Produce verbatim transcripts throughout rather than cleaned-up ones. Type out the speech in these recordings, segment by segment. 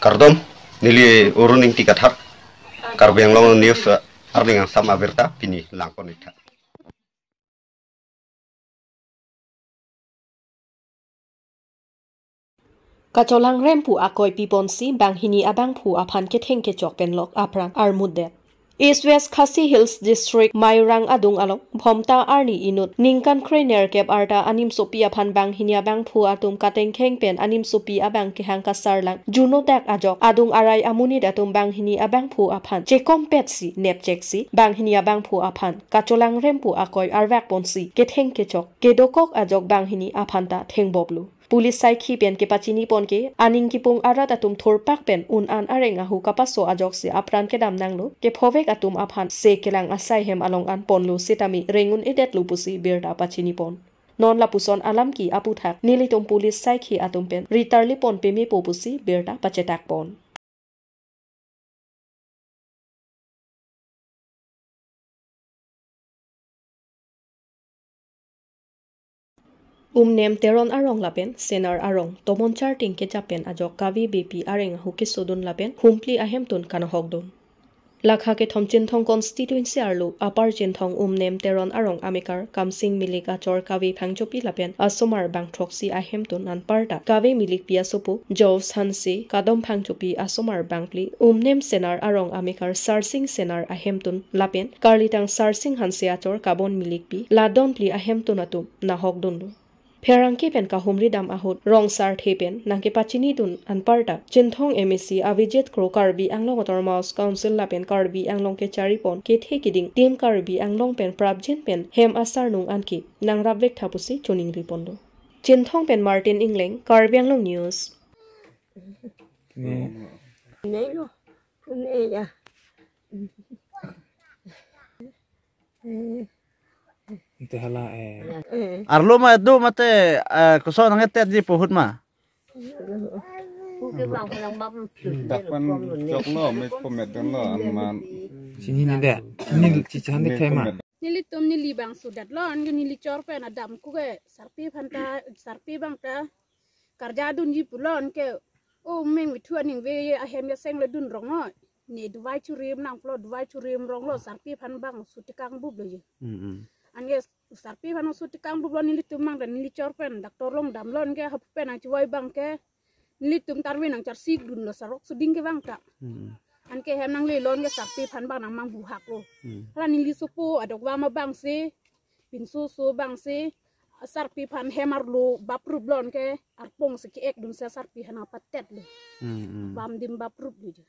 Kardom, neli Arun Ingti Kathar, Karbi Anglong News, eh, arni angsam abirta pini langpon-ik tha. Kacholangrem pu akoi piponsi banghini abangphu aphan ketheng kechok pen lok apran armutdet. East West Khasi Hills District Mairang adung along Bhomta arni inut ningkan krenerkep arta animsopi aphan banghini abangphu atum katengkheng pen animsopi abang kehang kasarlang juno dak ajok adung arai amonit atum banghini abangphu aphan chekompetsi nepcheksi banghini abangphu aphan kacholangrem pu akoi arvakponsi ketheng kechok kedokok ajok banghini aphanta thengboplo. Police saikhi pen kepachinipon ke aning kipung arat atum thurpak pen un-an areng ahu kapaso ajoksi apran kedam nanglo, kephovek atum aphan se kelang asai hem along an ponlo sitame rengun-edetlo pusi birta pachinipon. Non lapuson alam ke aputhak nelitum police saikhi atum pen ritarlipon pemepo pusi birta pachetakpon. Umnem Teron arong lapen Senar arong tomon charting kechapen ajok kave bepi areng ahu kesodun lapen Humpli ahemtun kanahokdun. Lakha kethom Chinthong constituency arlo Upper Chinthong Umnem Teron arong amekar Kamsing Milik achor kave Phangchopi lapen asomar bang throksi ahemtun anparta kave Milikpi asopo George Hanse, Kadom Phangchopi asomar bangphli, Umnem Senar arong amekar Sarsing Senar ahemtun lapen karlitang Sarsing Hanse achor Kabon Milikpi, Ladonphli ahemtun atum nahokdunlo. Pherangke pen kahumri dam ahut rong sarthe pen nangkepachinidun anparta Chinthong M A C Avijit Kro, Karbi Anglong Autonomous Council lapen Karbi Anglong kecharipon kethe kiding Team Karbi Anglong pen prapjin pen hem asarnung anke nangrapvek tha pusi choningriponlo. Chinthong pen Martin Ingleng, Karbi Anglong News. Ne. Nelo. Ne ya. Ante hala, eh. Eh. Arlo ma do mate, eh, koson nangetetji pu ahut ma. Oke, bang, bang, bang. Dak pen joklo, me po medonlo, aman. Sini ni deh. Sini cici handi me thema. Po med- Nelitum neli bangso det lo, anke neli chor pen adam kuke sarpi aphanta, sarpi abangta karjadunji pulo, anke o meng mithu aningve ahem aseng le dun rong noi. Ne dovai churim nangpulo, dovai churim ronglo, sarpi aphan bangso tekang buplo je. Mm, mm. Anke sarpi aphan bangso tekang buplo, nelitum abangta neli chor pen doctor along damlo, anke hapu pen nangchivoi abangke nelitum tarve nangcharsikdunlo, sarok suding ke abangta. Hmm. Anke hem nanglelo, anke sarpi aphan abang nangmangbuhaklo. Hmm. Hala neli sopo adokvam abangsi, pinso so abangsi, sarpi aphan hem arlo bapruplo, anke arpong si ke-ekdunsi sarpi aphan nangpatetlo. Hmm, hmm. Vam adim bapruplo je.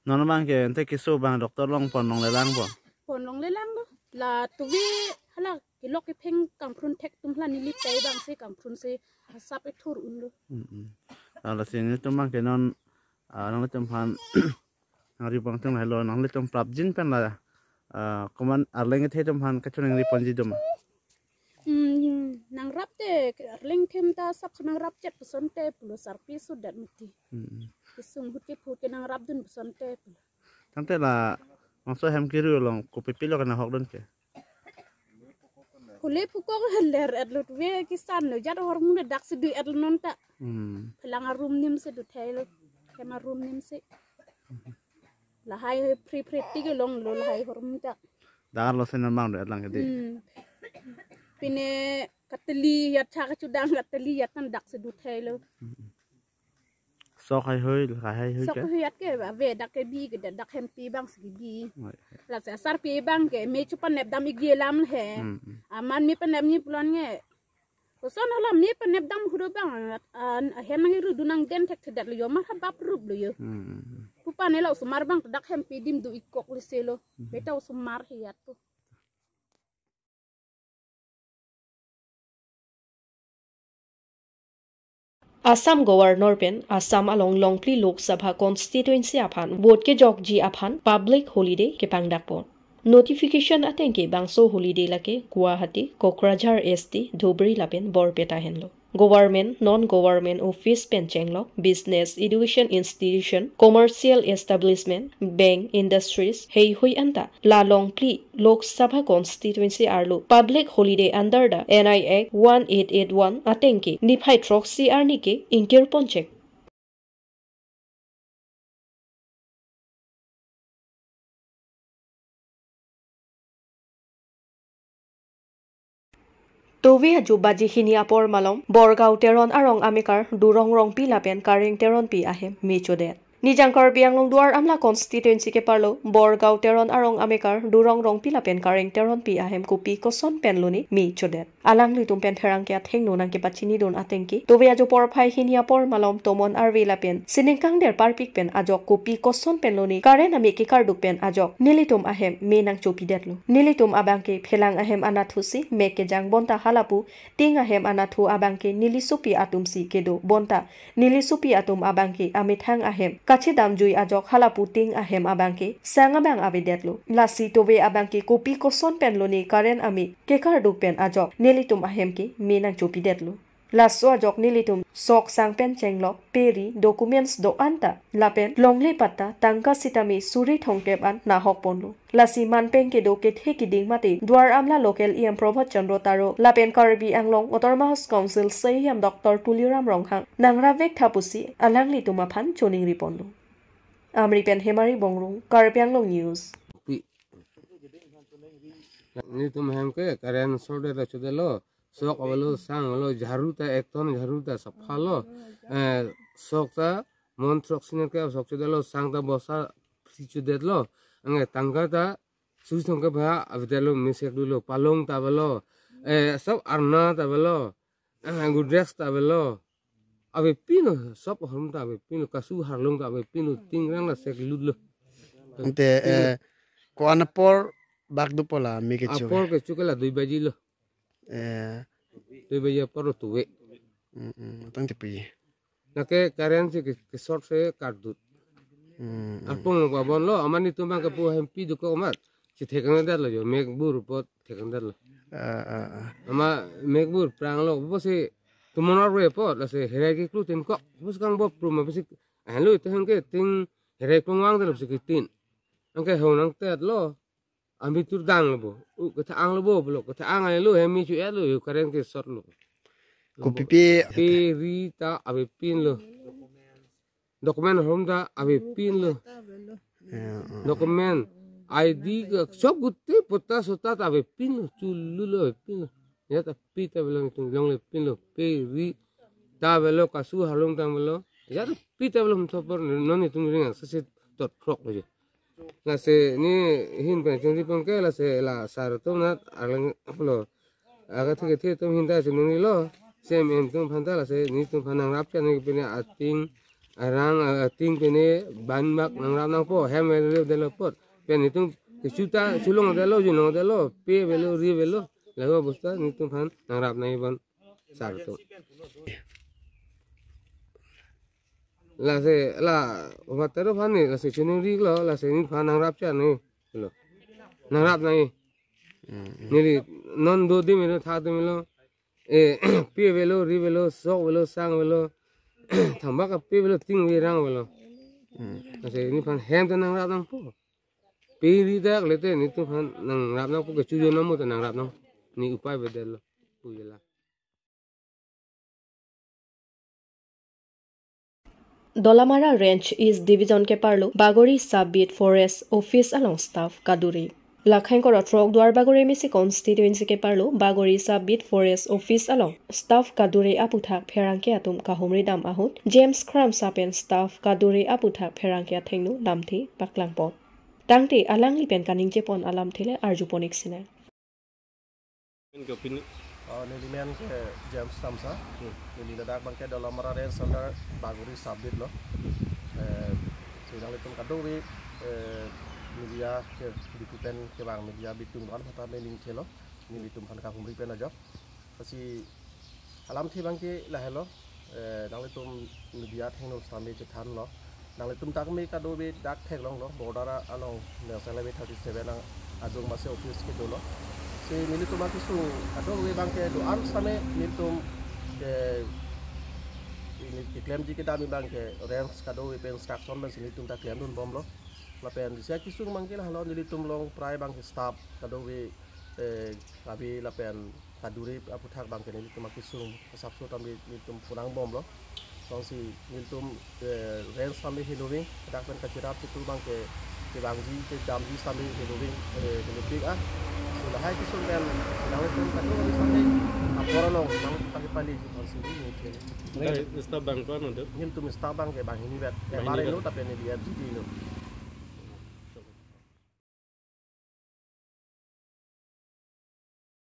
Non abangke ante keso abang doctor along pon longlelangpo? Pon longlelanglo. La tuvi hala kelok kepheng kangphrun thek atum hala neli tai abangsi kangphrunsi asap ethur unlo. Mm, mm. Ah, lasi nelitum abangke non, ah, nanglitum aphan nangri abang atum helo, nanglitum prapjin pen la, ah, komat arleng kethe atum aphan kachoningriponji doma? Hmm, nangrap te, arleng them ta asap nangrapchet pusonte pulo, sarpi sudat mati. Hmm. Kesung ahut kephut ke nangrapdun pusonte pulo. Tangte la, bangso hem kiri along, kopi pilo kanahokdun ke? Hule phukok ler etlo, ve kisan lo, jat ahormu le dak si do etlo non ta. Hmm. Phelang arum nimsi do thailo, hem arum nimsi. Lahai phri phri tik longlo lahai ahormu ta. Darlo sen abang do etlang ke di. Hmm. Pine kateli ajat tha kachudang kateli ajat tan dak si do thailo. Sok haihui, lahai haihui. Sok ke? Haihui ajat ke ave dak kebi ke dak hempi abangsi kebi. Oi. Lasi sarpi abangke me chepanepdam-ikji alam he. Hmm, hmm. Amat me panepji pulo anke. Koson hala me panepdam ahut abang, ah, ahem nangrudun nangden thekthedetlo jo, mar ha bapruplo jo. Hmm. Pu pame la osomar abang dak hempi adim do-ikkok lesi lo. Hmm. Beta osomar haihui ajat pu. Assam Governor pen Assam along longphli Lok Sabha constituency aphan vote kejokji aphan public holiday kepangdakpon. Notification ateng ke bangso holiday lake Guwahati, Kokrajhar S T, Dhubri lapen Borpeta henlo. Government, non-government office pen chenglok, business, education institution, commercial establishment, bank, industries, heihui anta la longphli Lok Sabha constituency arlo public holiday under the N I Act one eight eight one ateng ke niphai throksi arni ke ingkirponchek. Tove ajo baji hini apor malom Borgaon Teron arong amekar Durong Rongpi lapen Kareng Teronpi ahem me chodet. Nijang Karbi Anglong Duar Amla constituency keparlo Borgaon Teron arong amekar Durong Rongpi lapen Kareng Teronpi ahem kopi koson pen lone me chodet. Alanglitum pen pherangke athengno nangkepachinidun atengke, tove ajo porphai hini apor malom tomon arve lapen sining kangder parpik pen ajok kopi koson pen lone current ame kekarduk pen ajok nelitum ahem me nangchopidetlo. Nelitum abangke phelang ahem anatthu si mek kejang bonta halapu ting ahem anatthu abangke neli sopi atum si kedo bonta neli sopi atum abangke amethang ahem kachedamjui ajok halapu ting ahem abangke sang abang avedetlo. Lasi tove abangke kopi koson pen lone current ame kekarduk pen ajok nelitum ahem ke me nangchopidetlo. Laso ajok nelitum sok sang pen chenglok, peri, documents do-an ta lapen longle patta tangka sitame suri thomkep an nahok ponlo. Lasi manpeng kedo kethe kiding mate Duar Amla local E M Prabhat Chandra Taro lapen Karbi Anglong Autonomous Council C E M Doctor Tuliram Ronghang nangrap vek tha pusi alanglitum aphan choningri ponlo. Amri pen Hemari Bongrung, Karbi Anglong News. Pi. Nelitum ahem ke current short de chodelo. Sok avelo, sang avelo, jharu ta ek ton jharu ta sapha lo. Eh, sok ta mon throk siner ke sok chodelo, sang ta bosa phli chodetlo. Anke tangka ta suri thomkep ha avedetlo, mesek dolo, palong ta avelo. Eh, sob arna ta avelo. Eh, Godrej ta avelo. Avepinlo, sob ahormu ta avepinlo, kasu harlong ta avepinlo, tingrang la sek lutlo. Ante, eh, ko-an apor bak dopo la me kecho? Apor kecho ke la dui baji lo. Eh. Dui baji apor lo tove. Mm, mm, tangte pi. Lake current si ke, ke short si kardut. Mm, mm. Arpong lo babon lo, amat nelitum abang kepu ahem pi dokok amat. Si thekang det lo jo, mek bur apot thekang det lo. Ah, ah, ah. Amat mek bur prang lo, bo si tomon arve apot, lasi herai keklu tin kok, bo si kang bo prum, bo si, ah, lo ite hang ke ting herai klong vang det lo si ketin. Anke hong nangtet lo, ambi tur dang lo bo. U, ketha-ang lo bo, bo lo, ketha-ang lo, hem me chu-et lo, yo current ke short lo. Kopi pi? Peri ta avepinlo. Document ahormu ta avepinlo. Ya, ah. Document, I D ke sob gute patta sota ta avepinlo, chulu lo avepinlo. Ya ta pi ta avelo nelitum longle pinlo, peri ta avelo, kasu harlong ta avelo. Ya ta pi ta avelo, hum thopor non nelitum ring sasi tot krok lo je. Lasi neli ahin pen chunri pon ke lasi la sar atum nat arlang aplo. Aga thik thik atum ahin ta chunri lo. C E M atum aphan ta lasi nelitum aphan nangrap cha neli pine ating arang, ah, ating pine ban bak nangrap nangpo, hem avelo det lo apot. Pen nelitum kechu ta cholong det lo, junong det lo, pe avelo, ri avelo. Laho bosta nelitum aphan nangrap nangji bon sar atum. Lasi la Bhattaro aphan neli lasi chuningri lo, lasi neliphan nangrap cha nangji lo. Nangrap nangji. Hmm, hmm. Neli non do adim lo, tha adim lo. Eh, pe avelo, ri avelo, sok avelo, sang avelo. Thambak ape avelo, ting ave, rang avelo. Hmm. Lasi neliphan hem ta nangrap nangpo. Peri ta le te nelitum aphan nangrap nangpo, kechu jo nangpo ta nangrap nang. Neli upai avedetlo. Pu je la. Dolamara Range East Division keparlo Bagori Sub Beat Forest Office along staff kadure. Lakhang koro throk Duar Bagori M A C constituency keparlo Bagori Sub Beat Forest Office along staff kadure aputhak pherangke atum kahumri dam ahut James Kramsa pen staff kadure aputhak pherangke athengno lamthe paklangpon. Tangte alangli pen kaningje pon alamthe le arju pon-ik sinang. Min ke opinion? Oh, neli men ke James Kramsa. Hmm. Neli ladak abang ke Dolamara Range under Bagori Sub Beat lo. Eh, si nanglitum kadokave, eh, media ke bitu pen kevang media bitung do-an aphanta me ningje lo. Nelitum aphan kahumri pen ajok. Lasi alamthe abang ke lahelo. Eh, nanglitum media athengno sitame chethanlo. Nanglitum dak me kadokave dak theklonglo, border along National Highway thirty-seven ang adung masi office kedo lo. Si nelitum akesung kadokave abang ke do-an sitame nelitum ke, neli keklemji kedam abang ke range kadokave pen instruction pen si nelitum ta klemdun bomlo. Lapen si akesung abang ke lahelo, nelitum along prai abang ke staff kadokave, eh, ave lapen kadure aputhak abang ke nelitum akesung asapso tame nelitum punang bomlo. Lasi nelitum, eh, range sitame heloving, dak pen kacherap chitu abang ke kevangji kedamji sitame heloving, eh, helopik ah. So lahai kesung pen nanglitum kadokave sitame Borok along nangpakipali. Dai, staff abang ko-an do? Netum staff abang ke banghini vet. Banghini vet. Bare lo tapi ne dia di lo.